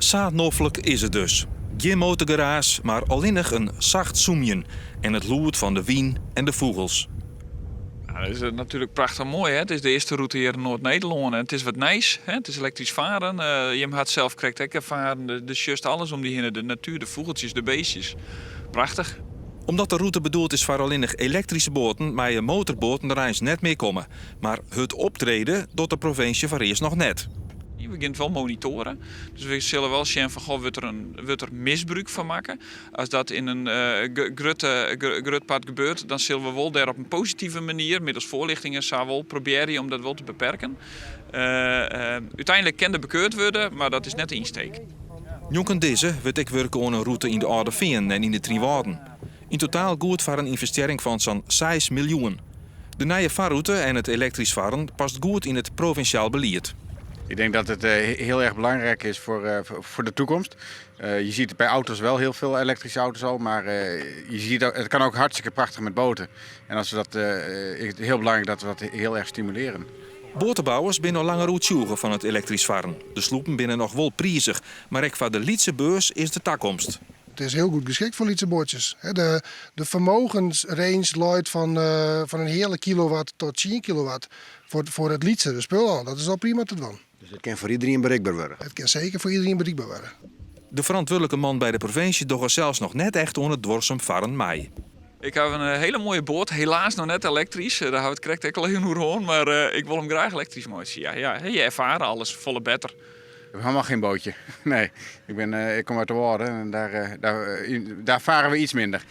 Sa noflik is it dus. Gjin motorgeraas, mar allinnich in sacht sumjen en it lûd fan de wyn en de fûgels. Nou, dat is natuerlik prachtich moai. Hè? It is de earste rûte hjir yn Noard-Nederlân en it is wat nijs. Hè? It is elektrysk faren. Jim ha it sels krekt ek erfaren. Do sjochst alles om dy hinne. De natuer, de fûgeltsjes, de beestjes. Prachtich. Omdat de rûte bedoeld is foar allinnich elektryske boaten, meie motorboaten der eins net mear komme. Mar hurd optrede docht de provinsje foarearst noch net. We gean it wol monitoaren. Dus we sille wol sjen fan goh, wurdt der misbrûk fan makke. As dat yn in grutte, grut part gebeurt, dan sille we wol dêr op in positive manier, middels foarljochting en sa, wol probearje om dat wol te beperken. Uteinlik kin der bekeurd wurde, mar dat is net de ynsteek. Njonken dizze wurdt ek wurke oan in rûte yn de Alde Feanen en yn de Trynwâlden. Yn totaal goed foar in ynvestearring fan sa'n 6 miljoen. De nije farrûte en it elektrysk farren past goed yn it provinsjaal belied. Ik denk dat het heel erg belangrijk is voor de toekomst. Je ziet bij auto's wel heel veel elektrische auto's al, maar je ziet ook, het kan ook hartstikke prachtig met boten. En als we dat, is het heel belangrijk dat we dat heel erg stimuleren. Boatebouwers binne al langer oertsjûge fan it elektrysk farren. De sloepen binne noch wol prizich, mar ek foar de lytse beurs is de takomst. It is hiel goed geskikt foar lytse boatsjes. De fermogensrange leit fan in heale kilowatt tot 10 kilowatt foar it lytsere spul al. Dat is al prima te dwaan. Dus it kin foar iderien berikber wurde? It kin seker foar iderien berikber wurde. De ferantwurdlike man by de provinsje dogge sels noch net echt oan it duorsum farren mei. Ik haw in hiele moaie boat, helaas noch net elektrysk. Dêr hawwe we it krekt ek al even oer hân, mar ik wol him graach elektrysk meitsje. Ja, je erfare alles folle better. Ik heb helemaal geen bootje. Nee, ik kom uit de Wâlden en daar varen we iets minder.